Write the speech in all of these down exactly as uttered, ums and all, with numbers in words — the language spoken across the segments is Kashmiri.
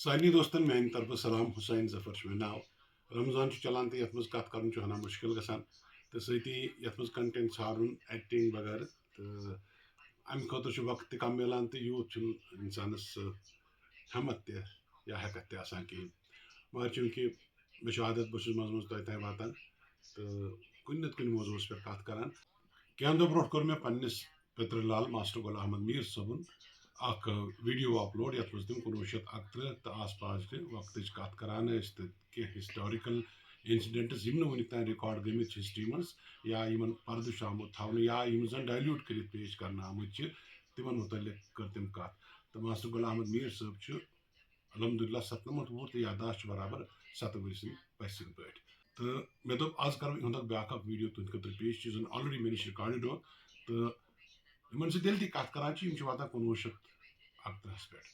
سارنٕے دوستن میانہِ طرفہٕ سلام۔ حسین ظفر چھُ مےٚ ناو۔ رمضان چھُ چلان تہٕ یتھ منٛز کتھ کرُن چھُ ہنا مُشکل گژھان، تہٕ سۭتی یتھ منٛز content ژھانڈُن editing وغٲرٕ، تہٕ امہِ خٲطرٕ چھُ وقت تہِ کم میلان تہٕ یوٗت چھُنہٕ انسانس سُہ ہٮ۪متھ تہِ یا ہٮ۪کتھ تہِ آسان کِہیٖنۍ۔ مگر چوٗنٛکہِ مےٚ چھُ عادت، بہٕ چھُس منٛزٕ منٛزٕ تۄہہِ تام واتان تہٕ کُنہِ نتہٕ کُنہِ موضوعس پٮ۪ٹھ کتھ کران۔ کینٛہہ دۄہ برونٛٹھ کوٚر مےٚ پننِس پِتٕر لال ماسٹر گۄل احمد میٖر صٲبُن اکھ video upload، یتھ منٛز تٔمۍ کُنوُہ شیٚتھ اَکترٕہ تہٕ آس پاس کہِ وقتٕچ کتھ کران ٲسۍ تہٕ کینٛہہ historical incidents، یِم نہٕ وُنیُک تام record گٔمٕتۍ چھِ history منٛز، یا یِمن پردٕ چھُ آمُت تھاونہٕ، یا یِم زن dilute کٔرِتھ پیش کرنہٕ آمٕتۍ چھِ، تِمن مُتعلق کٔر تٔمۍ کتھ۔ تہٕ ماسٹر گۄل احمد میٖر صٲب چھُ الحمدللہ ستنمتھ وُہُر تہٕ یادداشت چھُ برابر ستہٕ ؤرۍ سٕنٛدۍ پژھِ سٕنٛدۍ پٲٹھۍ۔ تہٕ مےٚ دوٚپ، از کرو یِہُنٛد اکھ بیٛاکھ اکھ video تُہنٛدِ خٲطرٕ پیش، یُس زن already مےٚ نِش recorded اوس۔ تہٕ یِمن سۭتۍ ییٚلہِ تہِ کتھ کران چھِ، یِم چھِ واتان کُنوُہ شیٚتھ اَکترٕہس پٮ۪ٹھ۔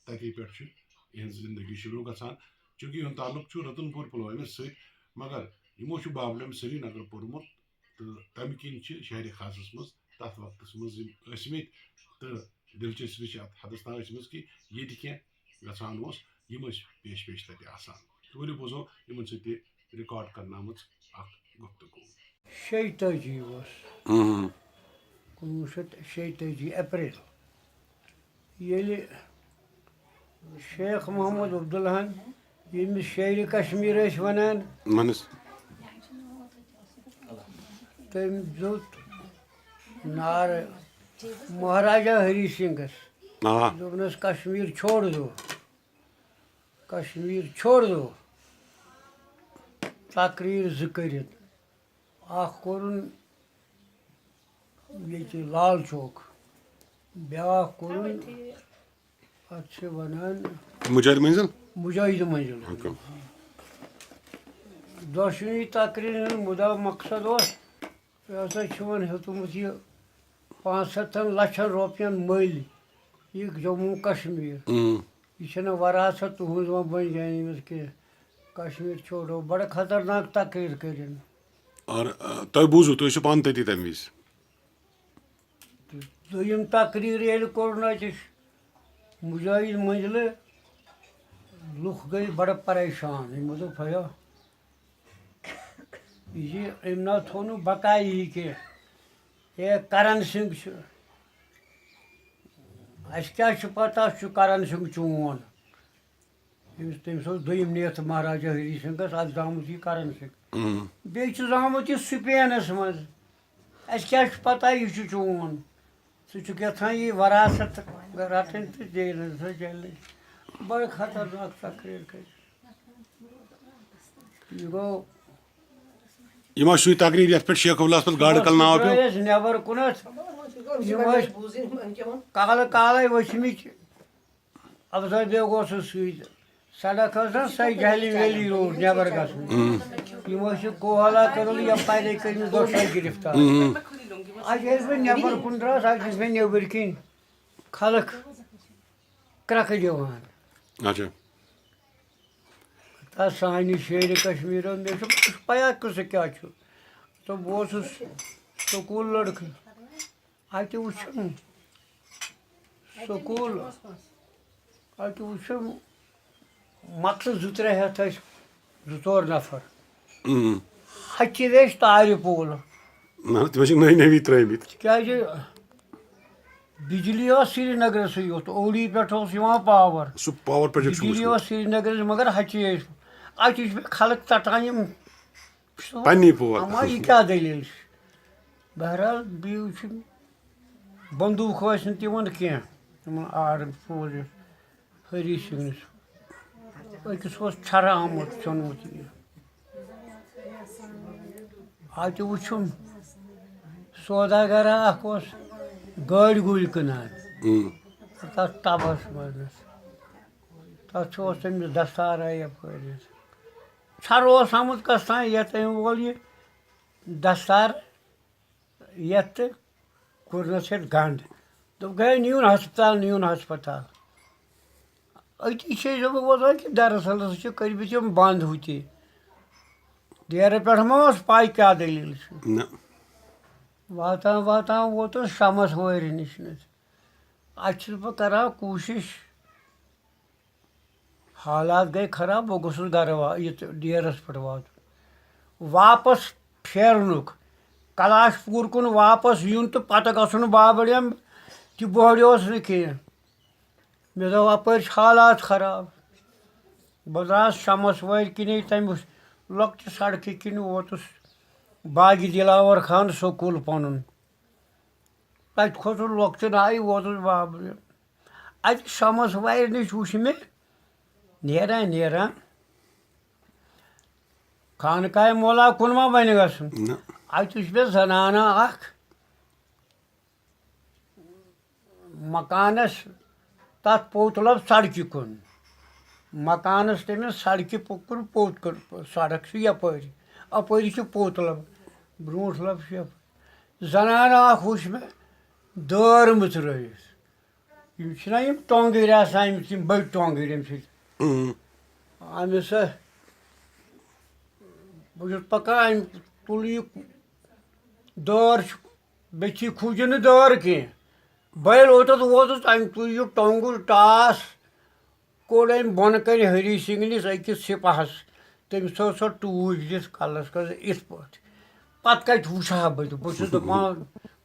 تَتے پٮ۪ٹھ چھُ یِہنٛز زندگی شروع گژھان۔ چوٗنٛکہِ یِہُنٛد تعلق چھُ رتن پور پلوامس سۭتۍ، مگر یِمو چھُ بابلم سرینگر پوٚرمُت، تہٕ تَمہِ کِنۍ چھِ شہرِ خاصس منٛز تَتھ وقتس منٛز یِم ٲسۍ مٕتۍ، تہٕ دلچسپی چھِ اَتھ حدس تام ٲسۍ مٕژ کہِ ییٚتہِ کینٛہہ گژھان اوس، یِم ٲسۍ پیش پیش تَتہِ آسان۔ تہٕ ؤلِو بوزو یِمن سۭتۍ تہِ record کرنٲومٕژ اکھ گفتگو۔ شیٚیہِ تٲجی اوس۔ اۭں۔ کُنوُہ شیٚتھ شیٚیہِ تٲجی اپریل۔ ییٚلہِ شیخ محمد عبداللہن، ییٚمِس شیرِ کشمیر ٲسۍ ونان، منس۔ تٔمۍ دیُت نعرٕ مہاراجا ہری سنگھس۔ آ۔ دوٚپنس، "کشمیر چھوڑ دو، کشمیر چھوڑ دو۔" تقریر زٕ کٔرِتھ۔ اکھ کوٚرُن ییٚتہِ لال چوک، بیٛاکھ کوٚرُن، اَتھ چھِ وَنان مجاہد منزل؟ مجاہد منزل۔ حکم۔ دۄشوٕنی تقریٖرن ہُنٛد مُدا مقصد اوس، یہِ ہسا چھُ وۄنۍ ہیوٚتمُت یہِ پانٛژھ ہَتَن لَچھَن رۄپیَن مٔلۍ یہِ جموں کشمیر۔ اۭں۔ یہِ چھَنہٕ وراثت تُہٕنٛز وۄنۍ بَنہِ جاے أمِس کینٛہہ۔ کشمیر چھوڑو، بڑٕ خطرناک تقریر کٔرِن۔ اور، آ، تۄہہِ بوٗزوٕ، تُہۍ ٲسِو پانہٕ تٔتی تَمہِ وِزِ۔ تہٕ دوٚیِم تقریر ییٚلہِ کوٚر نہٕ اَتہِ مجاہد منزلہٕ، لُکھ گٔے بڑٕ پریشان۔ یِمو دوٚپ، "ہیا، یہِ أمۍ نا تھوٚو نہٕ بقایہِ یہِ کینٛہہ۔ ہے، کرن سنگھ چھُ۔ اَسہِ کیٛاہ چھُ پتہ، سُہ چھُ کرن سنگھ چون؟" أمِس، تٔمِس اوس دوٚیِم نیتھ مہاراجا ہری سنگھس، اَتھ زامُت یہِ کرن سنگھ۔ اۭں۔ بیٚیہِ چھُ زامُت یہِ سپینس منٛز۔ اَسہِ کیٛاہ چھُ پتہ، یہِ چھُ چون۔ ژٕ چھُکھ یژھان یہِ وراثت رٹٕنۍ تہٕ جیلس منٛز جیلٕچ۔ بڑٕ خطرناک تقریر کٔرِتھ۔ یہِ گوٚو یہِ ما چھُ سُے تقریر یتھ پٮ۪ٹھ شیخ عبداللہس پتہٕ گاڈٕ کلہٕ ناو پیوٚو؟ درٛایس نٮ۪بر کُنتھ۔ یِم ٲسۍ کالہٕ کالے ؤتھمٕتۍ۔ افضل بیگ اوسُس سۭتۍ۔ سڑک ٲس نا سۄے جہلم ویلی روڈ نٮ۪بر گژھُن۔ اۭں۔ یِم ٲسۍ یہِ کوہلا کٔدٕل یپارے کٔرمٕتۍ دۄشوے گرفتار۔ اۭں۔ اَتہِ ییٚلہِ بہٕ نٮ۪بر کُن درٛاس، اَتہِ دِژ مےٚ نیٚبٕرۍ کِنۍ خلق کرٛکہٕ دِوان۔ اچھا۔ تَتھ سانہِ شیرِ کشمیٖرَس، مےٚ چھُ پَیہ قٕصہٕ کیٛاہ چھُ۔ تہٕ بہٕ اوسُس سکوٗل لٔڑکہٕ۔ اَتہِ وٕچھُم سکوٗل، اَتہِ وٕچھُم مۄکلہٕ زٕ ترٛےٚ ہٮ۪تھ ٲسۍ زٕ ژور نفر۔ اۭں۔ ہَچہِ ویچھ تارِ پول۔ نہ، تِم ٲسۍ نٔوۍ نٔوی ترٛٲومٕتۍ۔ تِکیٛازِ بجلی ٲس سرینگرسٕے یوت، اوڑی پٮ۪ٹھ اوس یِوان پاور۔ سُہ پاور پروجیکٹ چھُ بجلی وٕچھمُت۔ ٲس سرینگرس، مگر ہَچہِ ٲسۍ۔ اَتہِ چھِ مےٚ خلق ژَٹان یِم۔ پننی پول۔ اما، یہِ کیٛاہ دٔلیٖل چھِ؟ بہرحال، بیٚیہِ چھِ بندوٗق ٲسۍ نہٕ تِمن کینٛہہ، تِمن آرم فوج ٲسۍ۔ ہری سنگھ نِش۔ أکِس اوس چھرٕ آمُت ژھیوٚنمُت یہِ۔ اَتہِ وُچھُم، سوداگرا اکھ اوس گٲڑۍ گوٗلۍ کٕنان۔ اۭں۔ تَتھ تَبَس منٛز۔ تَتھ چھُ اوس تٔمِس دستارا یَپٲرۍ۔ چھرٕ اوس آمُت کَس تام، یَتھ أمۍ وول یہِ دستار یَتھ تہٕ کوٚرنَس یَتھ گنٛڈ۔ دوٚپ، "گٔے، نِیوٗن ہسپتال، نِیوٗن ہسپتال۔" أتی چھِ أسۍ بوزان کہِ دراصل ہسا چھِ کٔرمٕتۍ یِم بنٛد ہُتہِ۔ ڈیرٕ پٮ۪ٹھ ما ٲس پَے کیٛاہ دٔلیٖل چھِ؟ نہ۔ واتان واتان ووتُس شمس وٲرۍ نِش نہٕ۔ اَتہِ چھُس بہٕ کران کوٗشِش حالات گٔے خراب، بہٕ گوٚژھُس گرٕ وا-، یہِ تہِ ڈیرَس پٮ۪ٹھ واتُن۔ واپس پھیرنُک، کلاش پوٗر کُن واپس یُن تہٕ پتہٕ گژھُن بابڑیم تہِ بوہڑیوس نہٕ کینٛہہ۔ مےٚ دوٚپ، اَپٲرۍ چھِ حالات خراب۔ بہٕ درٛاس شمس وٲرۍ کِنی، تَمہِ لۄکچہِ سڑکہِ کِنۍ ووتُس باغِ دِلاور خان سکوٗل پنُن۔ تَتہِ کھوٚتُس لۄکچہِ نایہِ، ووتُس بابڑیم۔ اَتہِ شمس وارِ نِش وُچھ مےٚ نیران نیران خانقاہ مولا کُن ما بَنہِ گژھُن۔ نہ۔ اَتہِ وُچھ مےٚ زنانہٕ اکھ مکانس، تَتھ پوٚت لَب سڑکہِ کُن۔ مکانس تٔمِس سڑکہِ پوٚ-، کُن پوٚت کُن، سڑک چھِ یَپٲرۍ، اَپٲری چھِ پوٚت لَب، برونٛٹھ لَب چھِ یَپٲرۍ۔ زنانہٕ اکھ وُچھ مےٚ دٲر مٕژرٲیِتھ۔ یِم چھِنہ یِم ٹۄنٛگٕرۍ آسان، یِم چھِ یِم بٔڑۍ ٹۄنٛگٕرۍ ییٚمہِ سۭتۍ۔ اۭں۔ أمِس، بہٕ چھُس پَکان، أمۍ تُل یہِ دٲر چھُ، بیٚیہِ چھِ یہِ کھوٗجہِ نہٕ دٲر کینٛہہ۔ بہٕ ییٚلہِ اوٚتَتھ ووتُس، أمۍ تُل یہِ ٹۄنٛگُر ٹاس، کوٚڑ أمۍ بۄنہٕ کَنہِ ہری سِنگھ نِس أکِس سِپاہَس۔ تٔمۍ تھٲو سۄ ٹوٗپۍ دِتھ کَلَس کٔر یِتھ پٲٹھۍ۔ پَتہٕ کَتہِ وٕچھِ ہا بہٕ تہِ؟ بہٕ چھُس دَپان،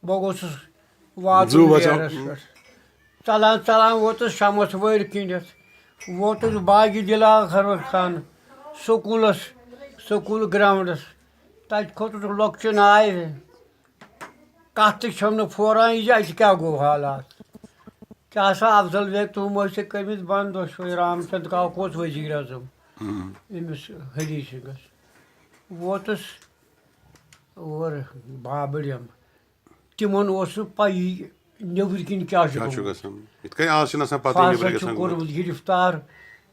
بہٕ گوٚژھُس واتُن زُو وَژھان۔ نیرَس پٮ۪ٹھ۔ ژَلان ژَلان ووتُس شمس وٲرۍ کِنٮ۪تھ، ووتُس باغِ دِلاور خان سکوٗلَس، سکوٗل گراوُنٛڈَس۔ تَتہِ کھوٚتُس لۄکچہِ نایہِ۔ کَتھ تہِ چھَم نہٕ پھوران، یہِ اَتہِ کیٛاہ گوٚو حالات؟ کیٛاہ سا افضل بیگ تِم ٲسۍ کٔرمٕتۍ بنٛد، دۄشوے رام چند کاک اوس وزیر اعظم۔ ہم۔ أمِس ہری سنگھس۔ ووتُس اور بابڑیم۔ تِمن اوس نہٕ پَیی نیٚبرۍ کِنۍ کیٛاہ چھُ کیٛاہ چھُ گوٚمُت۔ گژھان؟ یِتھ کٔنۍ آز چھِنہٕ آسان پَتہٕے سُہ ہسا نیٚبرٕ چھُ گژھان گوٚمُت۔ کوٚرمُت گرفتار،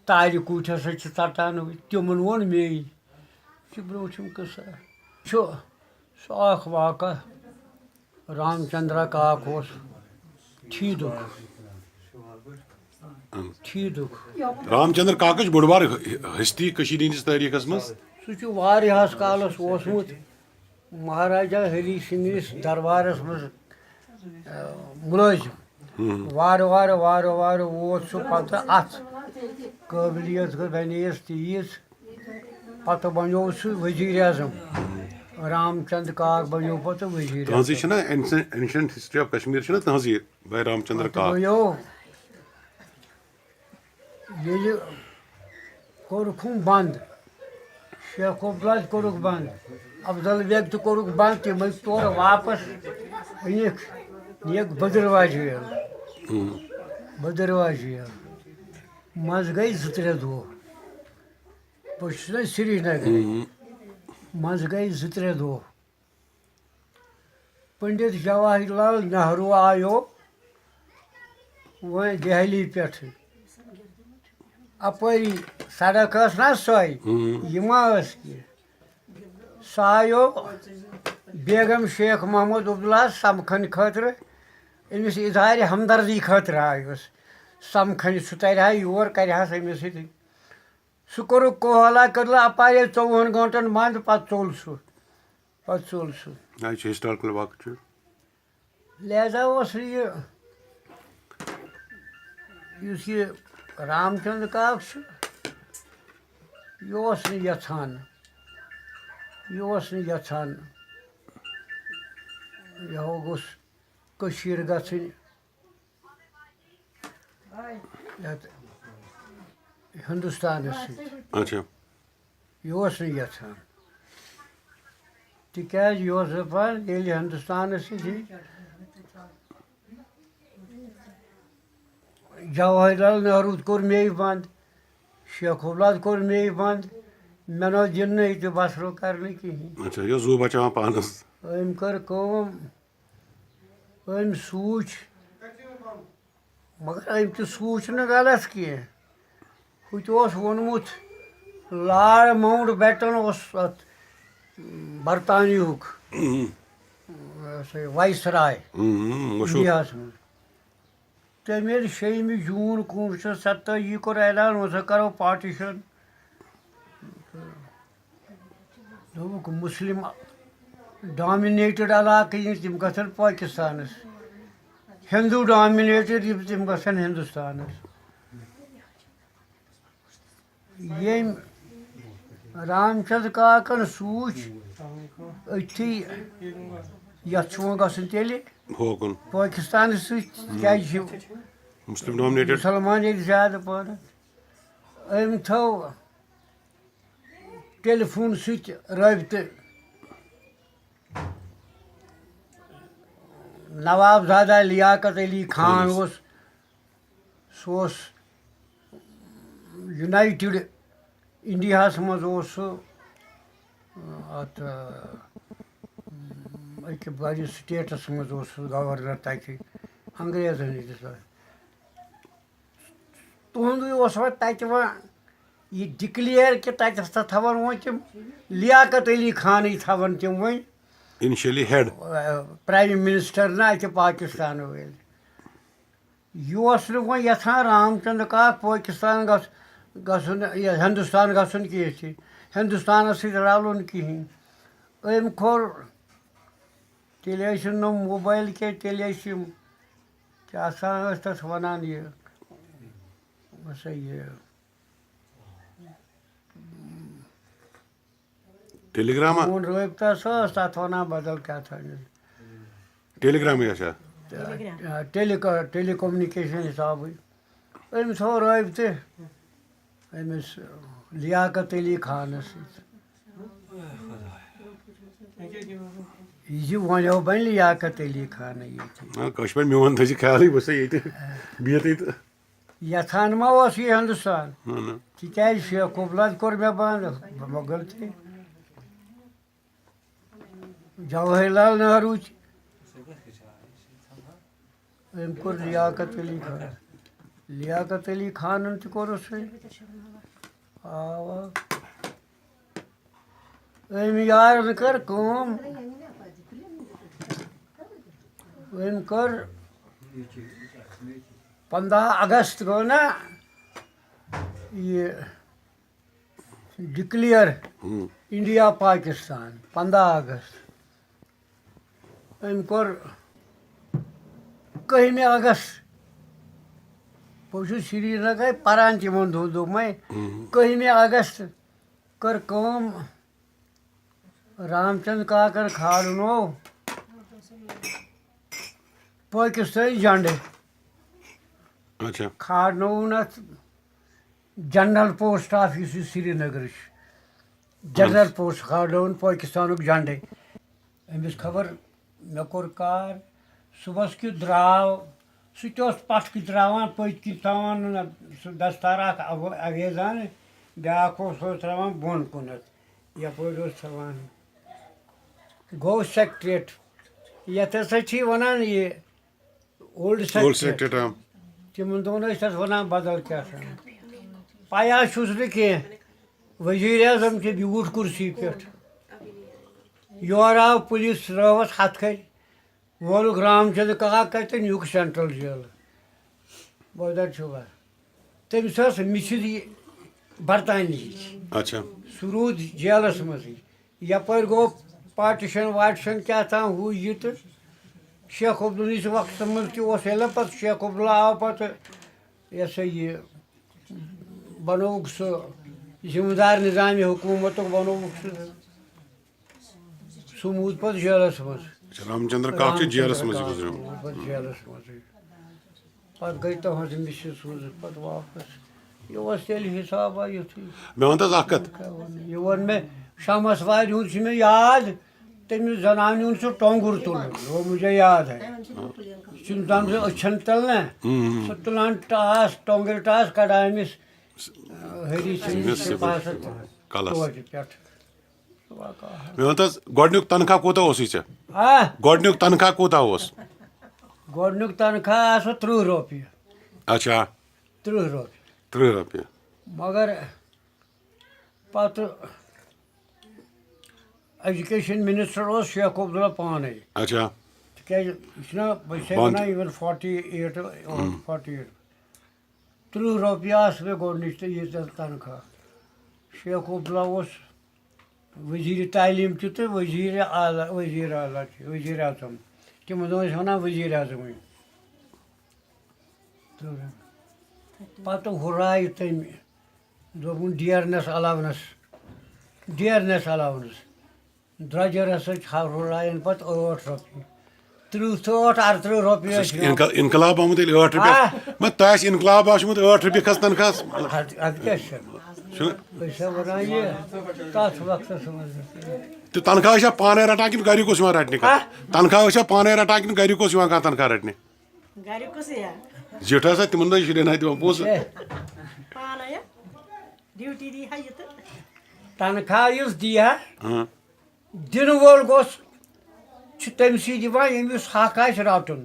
تارِ کُٹھۍ ہسا چھِ ژَٹان۔ تِمن ووٚن مے۔ یہِ چھُ برٛونٛٹھِم قٕصہٕ۔ چھُ سُہ اکھ واقعہ۔ رام چندرا کاک اوس ٹھیٖدُک۔ ٹھیٖدُک۔ رام چندر کاکٕچ بٔڑ بار ہستی کٔشیٖرِ ہٕنٛدِس تٲریٖخس منٛز۔ سُہ چھُ واریاہس کالس اوسمُت مہاراجا ہری سنگھ نِس دربارس منٛز، آ، مُلٲزِم۔ ہم۔ وارٕ وارٕ، وارٕ وارٕ ووت سُہ پتہٕ اتھ قٲبلیت، بنے یس تیٖژ۔ پتہٕ بنیوو سُہ وزیر اعظم۔ رام چند کاک بنیوو پتہٕ وزیر اعظم۔ تہنٛزٕے چھِنہ Ancient، Ancient History of Kashmir چھِنہ تہنٛزٕے، بھائی رام چندر پتہٕ کاک۔ گوٚیو ییٚلہِ کوٚرُکھ ہُم بنٛد، شیخ عبداللہ کوٚرُکھ بنٛد، افضل بیگ تہِ کوٚرُکھ بنٛد، تِم ٲسۍ تورٕ واپس أنِکھ، نِیَکھ بدرواجہِ۔ ہم۔ بدرواجہِ منٛز گٔے زٕ ترٛےٚ دۄہ۔ بہٕ چھُس نہ سرینگرٕ۔ ہم۔ منٛزٕ گٔے زٕ ترٛےٚ دۄہ۔ پنڈت جواہر لال نہروٗ آیو وۄنۍ دہلی پٮ۪ٹھٕ۔ اپٲری سڑک ٲس نہ سۄے، ہم۔ یہِ ما ٲس کینٛہہ۔ سُہ آیو بیگم شیخ محمد عبداللہ سمکھنہٕ خٲطرٕ، أمِس اظہارِ ہمدردی خٲطرٕ آیوس سمکھنہِ۔ سُہ ترِ ہا یور، کرِ ہس أمِس سۭتۍ۔ سُہ کوٚرُکھ کوہلا کٔدلہٕ اپارے ژوٚوُہن گٲنٛٹن بنٛد، پتہٕ ژوٚل سُہ۔ پتہٕ ژوٚل سُہ۔ یہِ چھُ historical واقعہٕ چھُ۔ لہذا اوس یہِ، یُس یہِ رام چند کاک چھُ، یہِ اوس نہٕ یژھان، یہِ اوس نہٕ یژھان، یہِ ہو گوٚژھ کٔشیٖر گژھٕنۍ۔ یَتھ ہِندُستانَس سۭتۍ۔ اچھا۔ یہِ اوس نہٕ یَژھان۔ تِکیٛازِ یہِ اوس دَپان، ییٚلہِ ہِندُستانَس سۭتۍ یہِ جواہر لال نہروٗ کوٚر مے بنٛد، شیخ عبداللہ کوٚر مے بنٛد، مےٚ نہ دِن نہٕ ییٚتہِ بصرٕ کرنہٕ کِہیٖنۍ۔ اچھا، یہِ اوس زُو بچاوان پانَس۔ أمۍ کٔر کٲم، أمۍ سوٗنٛچ، مگر أمۍ تہِ سوٗنٛچ نہٕ غلط کینٛہہ۔ ہُہ تہِ اوس ووٚنمُت، لارڈ ماوُنٹ بیٹن اوس اَتھ برطانیہُک، اۭں۔ یہِ ہسا یہِ وایسراے اۭں، مشہوٗر۔ اِنڈیاہَس منٛز۔ تٔمۍ ییٚلہِ شیٚیِمہِ جوٗن کُنوُہ شیٚتھ ستٲجی کوٚر اعلان، وۄنۍ ہسا کرو پارٹیشن۔ دوٚپُکھ، مُسلِم ڈامِنیٹِڈ علاقہٕ یِم، تِم گژھن پٲکِستانَس، ہِندوٗ ڈامِنیٹِڈ یِم، تِم گژھن ہِندُستانَس۔ ییٚمۍ رام چند کاکن سوٗچ أتھی، یَتھ چھُ وۄنۍ گژھُن تیٚلہِ ہوکُن۔ پٲکِستانَس سۭتۍ، کیٛازِ چھِ مُسلِم ڈومنیٹڈ۔ مُسلمان ییٚتہِ زیادٕ پَہَن۔ أمۍ تھٲو ٹیلی فون سۭتۍ رٲبطہٕ نواب زادہ لیاقت علی خان خانس۔ اوس، سُہ اوس یونایٹڈ انڈیاہس منٛز اوس سُہ، اتھ، اکہِ بڑِ سٹیٹس منٛز اوس سُہ گورنر تتہِ، انگریزن ہٕنٛدِس۔ تُہُنٛدُے اوس وۄنۍ تَتہِ وۄنۍ یہِ ڈِکلیئر کہِ تَتہِ ہسا تھاوَن وۄنۍ تِم لیاقت علی خانٕے تھاوَن تِم وۄنۍ، انیشلی ہیڈ۔ پرائم منسٹر نہ اَتہِ پاکستان وٲلۍ۔ یہِ اوس نہٕ وۄنۍ یَژھان رام چندر کاک پٲکِستان گژھ-، گژھُن، یہِ ہِندُستان گژھُن کینٛہہ تہِ، ہِندُستانَس سۭتۍ رَلُن کِہیٖنۍ۔ أمۍ کوٚر، تیٚلہِ ٲسۍ نہٕ موبایل کینٛہہ، تیٚلہِ ٲسۍ یِم کیٛاہ سا ٲسۍ تَتھ وَنان یہِ، ہسا یہِ ٹیلی گراما؟ فون رٲبطہ سا ٲس تَتھ وَنان بدل کیٛاہ تھانۍ۔ ٹیلی گرامٕے آسیا؟ ٹیلی کا-، ٹیلی کومنیکیشن حسابٕے۔ أمۍ تھوٚو رٲبطہٕ أمِس لیاقت علی خانَس سۭتۍ۔ یہِ زِ وۄنۍ ہو بَنہِ لیاقت علی خانٕے ییٚتہِ۔ آ، کٲشِر پٲٹھۍ میون تھٲیزِ خیالٕے، بہٕ چھُسے ییٚتہِ بِہِتھٕے تہٕ۔ یَژھان ما اوس یہِ ہِندُستان؟ نہ، نہ۔ تِکیٛازِ شیخ عبداللہ کوٚر مےٚ بنٛد، بہٕ ما غلطی؟ جواہر لال نہروٗ چھِ۔ أمۍ کوٚر لیاقت علی خان۔ لیاقت علی خانن تہِ کوٚرُس سۭتۍ۔ آوا۔ أمۍ یارن کٔر کٲم۔ أمۍ کٔر پنٛداہ اگست گوٚو نا یہِ ڈکلیئر ہُم۔ انڈیا پاکستان، پنٛداہ اگست۔ أمۍ کوٚر کٔہمہِ اگست، بہٕ چھُس سرینگرے پران تِمن دۄہن، دوٚپمَے، ہُم۔ کٔہمہِ اگست کٔر کٲم، رام چند کاکر کھالنوو پٲکِستٲنۍ جنڈٕ۔ اچھا۔ کھالنووُن اَتھ جنرل پوسٹ آفیس یُس سرینگرٕچ جنرل اہن۔ پوسٹ کھالنووُن پٲکِستانُک جنڈٕ۔ أمِس خبر مےٚ کوٚر کار، صُبحس کیُتھ درٛاو، سُہ تہِ اوس پَتھ کِنۍ ترٛاوان، پٔتۍ کِنۍ تھاوان نہ سُہ دستار اَکھ اَو-، اَویزان، بیٛاکھ اوس سُہ ترٛاوان بۄن کُنَتھ، یَپٲرۍ اوس تھاوان۔ گوٚو سیکریٹ، یَتھ ہسا چھِ وَنان یہِ اولڈ اولڈ سیکریٹ۔ سیکریٹ، آ۔ تِمَن دۄہَن ٲسۍ تَتھ وَنان بدل کیٛاہ تام۔ پَیہ چھُس نہٕ کینٛہہ، وزیر اعظم تہِ بیوٗٹھ کُرسی پٮ۪ٹھ۔ یورٕ آو پُلیٖس رٲوَس ہَتھ کھٔرۍ، وولُکھ رام چندر کاک کَتہِ تہٕ نیوٗکھ سینٹرل جیل۔ بودر چھُوا؟ تٔمِس ٲس مِسِز یہِ برطانیہٕچ۔ اچھا۔ سُہ روٗد جیلَس منٛزٕے۔ یَپٲرۍ گوٚو پارٹیشن وارٹیشن کیٛاہ تام ہُہ یہِ تہٕ شیخ عبدالنِس وقتَس منٛز تہِ اوس ییٚلہِ پَتہٕ شیخ عبداللہ آو پَتہٕ یہِ ہسا یہِ بَنووُکھ سُہ ذمہٕ دار نظامِ حکوٗمتُک بَنووُکھ سُہ۔ سُہ موٗد پَتہٕ جیلَس منٛز۔ اچھا، رام چندر کاک چھُ رام جیلَس چندر منٛز کاک گُزریومُت۔ موٗد پَتہٕ جیلَس منٛزٕے۔ پَتہٕ گٔے تُہٕنٛز مِسِز سوٗزٕکھ پَتہٕ واپَس۔ یہِ اوس تیٚلہِ حِسابا یُتھُے۔ مےٚ وَن تہٕ حظ اَکھ کَتھ۔ یہِ ووٚن مےٚ، شمس وارِ ہُنٛد چھُ مےٚ یاد، تٔمِس زنانہِ ہُنٛد سُہ ٹۄنٛگُر تُلُن، وہ مجھے یاد ہے۔ یہِ چھُنہٕ زَن سُہ أچھَن تَل نہ۔ ہُم، ہُم۔ سُہ تُلان ٹاس، ٹۄنٛگرِ ٹاس کَڑان أمِس، ہری سٕنٛدِس أمِس سِپاہَس کَلَس۔ توتہِ پٮ۪ٹھ۔ مےٚ وَن تہٕ حظ، گۄڈٕنیُک تنخواہ کوٗتاہ اوسُے ژےٚ؟ آ؟ گۄڈٕنیُک تنخواہ کوٗتاہ اوس؟ گۄڈٕنیُک تنخواہ آسہٕ تٕرٛہ رۄپیہِ۔ اچھا۔ تٕرٛہ رۄپیہِ۔ تٕرٛہ رۄپیہِ۔ مگر پَتہٕ ایجوکیشن منسٹر اوس شیخ عبداللہ پانَے۔ اچھا۔ تِکیٛازِ یہِ چھُنہ، بہٕ چھُسَے بنٛد۔ وَنان، even forty eight، ہُم۔ forty eight۔ تٕرٛہ رۄپیہِ آسہٕ مےٚ گۄڈٕنِچ تہٕ ییٖژاہ تنخواہ۔ شیخ عبداللہ اوس وزیر تعلیٖم تہِ تہٕ وزیر اعلیٰ، وزیر اعلیٰ تہِ، وزیر اعظم۔ تِمن دۄہن ٲسۍ وَنان وزیر اعظمٕے۔ تہٕ پَتہٕ ہُرایہِ تٔمۍ دوٚپُن ڈیرنس علاونس، ڈیرنس علاونس درٛۄجر ہسا چھِ ہُرراوان پتہٕ ٲٹھ رۄپیہِ۔ ترٕٛہ تہٕ ٲٹھ، ارترٕٛہ رۄپیہِ ٲسۍ یِوان۔ انقل-، انقلاب آمُت ییٚلہِ ٲٹھ رۄپیہِ۔ آ۔ مہ تۄہہِ آسہِ انقلاب آسمُت ٲٹھ رۄپیہِ کھس تنخواہس۔ ادٕ، ادٕ کیٛاہ چھُ؟ چھُ۔ أسۍ چھا ونان یہِ تتھ وقتس منٛز۔ تہٕ تنخواہ ٲسیا پانے رٹان کِنہٕ گرِکۍ اوس یِوان رٹنہِ کانٛہہ؟ ہا؟ تنخواہ ٲسیا پانے رٹان کِنہٕ گرِکۍ اوس یِوان کانٛہہ تنخواہ رٹنہِ؟ گرِکۍ اوس یا؟ زِٹھ ٲسا تِمن دۄہن شُرٮ۪ن ہا دِوان پونٛسہٕ؟ ہے۔ پانے یا؟ ڈیوٹی دی ہا یہِ تہٕ۔ تنخواہ یُس دی ہا، ہاں۔ دِنہٕ وول گوٚژھ، چھُ تٔمۍ سٕے دِوان، ییٚمِس حق آسہِ رَٹُن۔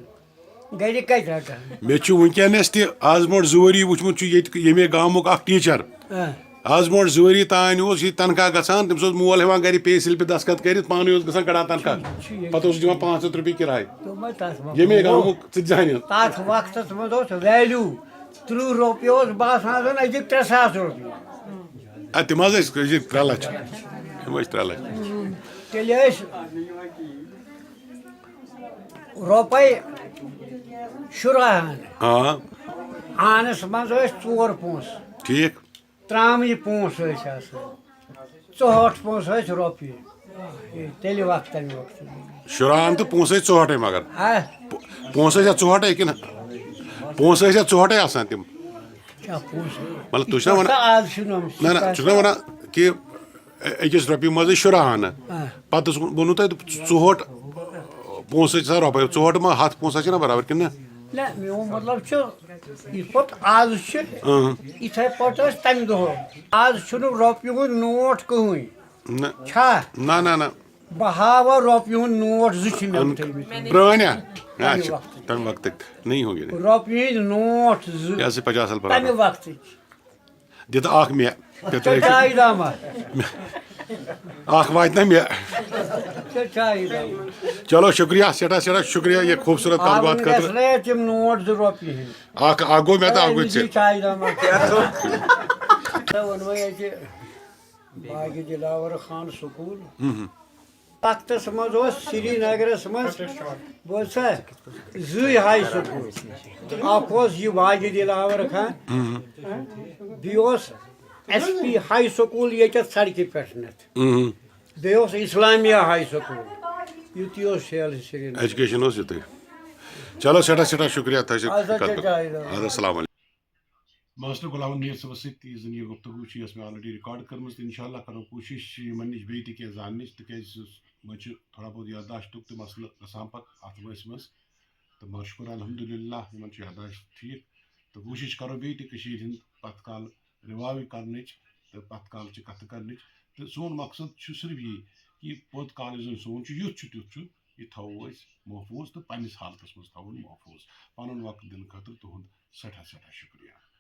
گَرِ کَتہِ رَٹَن؟ مےٚ چھُ وٕنکیٚنَس تہِ، آز برونٛٹھ زٕ ؤری وٕچھمُت چھُ ییٚتہِ ییٚمے گامُک اَکھ ٹیٖچَر۔ آ۔ آز برونٛٹھ زٕ ؤری تانۍ اوس یہِ تنخواہ گژھان، تٔمِس اوس مول ہٮ۪وان گَرِ پے سِلپہِ دستخط کٔرِتھ، پانَے اوس گژھان کَڑان تنخواہ۔ چھُ یہِ۔ پَتہٕ اوس دِوان پانٛژھ ہَتھ رۄپیہِ کِراے۔ دوٚپمَے تَتھ وۄنۍ ییٚمے گوٚو۔ گامُک، ژٕ تہِ زانہِ۔ تَتھ وقتَس منٛز اوس value تٕرٛہ رۄپیہِ اوس باسان زَن أزِکۍ ترٛےٚ ساس رۄپیہِ۔ اَدٕ تِم حظ ٲسۍ، ٲسۍ ترٛےٚ لَچھ۔ تِم ٲسۍ ترٛےٚ لَچھ۔ تیٚلہِ ٲسۍ رۄپَے شُراہ آنہٕ۔ آ۔ آنَس منٛز ٲسۍ ژور پونٛسہٕ۔ ٹھیٖک۔ ترٛامہٕ یہِ پونٛسہٕ ٲسۍ آسان۔ ژُہٲٹھ پونٛسہٕ ٲسۍ رۄپیہِ۔ تیٚلہِ وقتہٕ تَمہِ وقتہٕ۔ شُراہ آنہٕ تہٕ پونٛسہٕ ٲسۍ ژُہٲٹھَے مگر۔ آ۔ پو-، پونٛسہٕ ٲسۍ یا ژُہٲٹھَے کِنہٕ؟ پونٛسہٕ ٲسۍ یا ژُہٲٹھَے آسان تِم۔ کیٛاہ پونٛسہٕ؟ مطلب، تُہۍ چھِو نا وَنان، آز چھُنہٕ یِم نہ، نہ، چھُس نا وَنان کہِ أکِس رۄپیہِ منٛزٕے شُراہ آنہٕ۔ آ۔ پَتہٕ اوس ووٚنوُ تۄہہِ ژُہٲٹھ پونٛسہٕ چھِ آسان رۄپَے، ژُہٲٹھ ما ہَتھ پونٛسہٕ چھِنہ برابر کِنہٕ نہ؟ نہ، میون مطلب چھُ، یِتھ پٲٹھۍ آز چھِ، اۭں۔ یِتھَے پٲٹھۍ ٲسۍ تَمہِ دۄہ۔ آز چھُنہٕ رۄپیہِ ہُنٛد نوٹ کٕہٕنۍ۔ نہ۔ چھا؟ نہ، نہ، نہ۔ بہٕ ہاوٕ رۄپیہِ ہُنٛد نوٹ زٕ چھِ مےٚ اَن-، تھٲومٕتۍ۔ پرٛٲنۍ ہا؟ تَمہِ اچھا، وقتٕکۍ۔ تَمہِ وقتٕکۍ۔ نہیں ہوں گے۔ رۄپیہِ ہٕنٛدۍ نوٹ زٕ۔ یہِ حظ چھِ پچاس سال برابر۔ تَمہِ وقتٕکۍ۔ دِ تہٕ اَکھ مےٚ۔ دِ تہٕ ژےٚ چھا یہِ دامہ؟ اَکھ واتہِ نہ مےٚ۔ ژےٚ چھا یہِ دامہ؟ چلو، شُکریہ، سٮ۪ٹھاہ، سٮ۪ٹھاہ شُکریہ یہِ خوٗبصوٗرت کَتھ باتھ آوُن خٲطرٕ۔ گژھِ رٲتۍ یِم نوٹ زٕ رۄپیہِ ہِنٛدۍ۔ اَکھ، اَکھ گوٚو مےٚ تہٕ اَکھ گوٚو أمِس ژےٚ۔ یہِ چایہِ دامہ۔ ژےٚ ووٚنمَے اَتہِ باغِ دِلاوَر خان سکوٗل۔ ہُم، ہُم۔ وقتس منٛز اوس سرینگرس منٛز، بوزسا، زٕے ہاے سکوٗل۔ اکھ اوس یہِ باغِ دِلاوَر خان، بیٚیہِ اوس ایس پی ہاے سکوٗل ییٚتٮ۪تھ سڑکہِ پٮ۪ٹھ نَتھ۔ اۭں۔ بیٚیہِ اوس اسلامیہ ہاے سکوٗل۔ یُتُے اوس شیل سرینگر۔ ایجوکیشن اوس یُتُے۔ چلو، سٮ۪ٹھاہ سٮ۪ٹھاہ شُکریہ تۄہہِ سۭتۍ اَدٕ سا، کَتھ کٔر۔ چچا، آیہِ۔ اَدٕ حظ، السلام علیکم۔ ماسٹر غلام نیر صٲبس سۭتۍ تہِ یہِ زن یہِ گفتگو چھِ، یۄس مےٚ already record کٔرمٕژ، تہٕ انشاءاللہ کرو کوٗشش یِمن نِش بیٚیہِ تہِ کینٛہہ زاننٕچ، تِکیازِ منٛزٕ چھُ تھوڑا بہت یادداشتُک تہِ مسلہٕ گژھان پتہٕ اتھ وٲنٛسہِ منٛز۔ تہٕ مگر شُکر الحمدللہ یِمن چھُ یادداشت ٹھیٖک، تہٕ کوٗشش کرو بیٚیہِ تہِ کٔشیٖرِ ہُنٛد پتھ کال revive کرنٕچ تہٕ پتھ کال چہِ کتھٕ کرنٕچ۔ تہٕ سون مقصد چھُ صرف یی کہِ پوٚت کال یُس زن سون چھُ، یُتھ چھُ تیُتھ چھُ، یہِ تھاوو أسۍ محفوٗظ تہٕ پننِس حالتس منٛز تھاوُن محفوٗظ۔ پنُن وقت دِنہٕ خٲطرٕ تُہُنٛد سٮ۪ٹھاہ سٮ۪ٹھاہ شُکریہ۔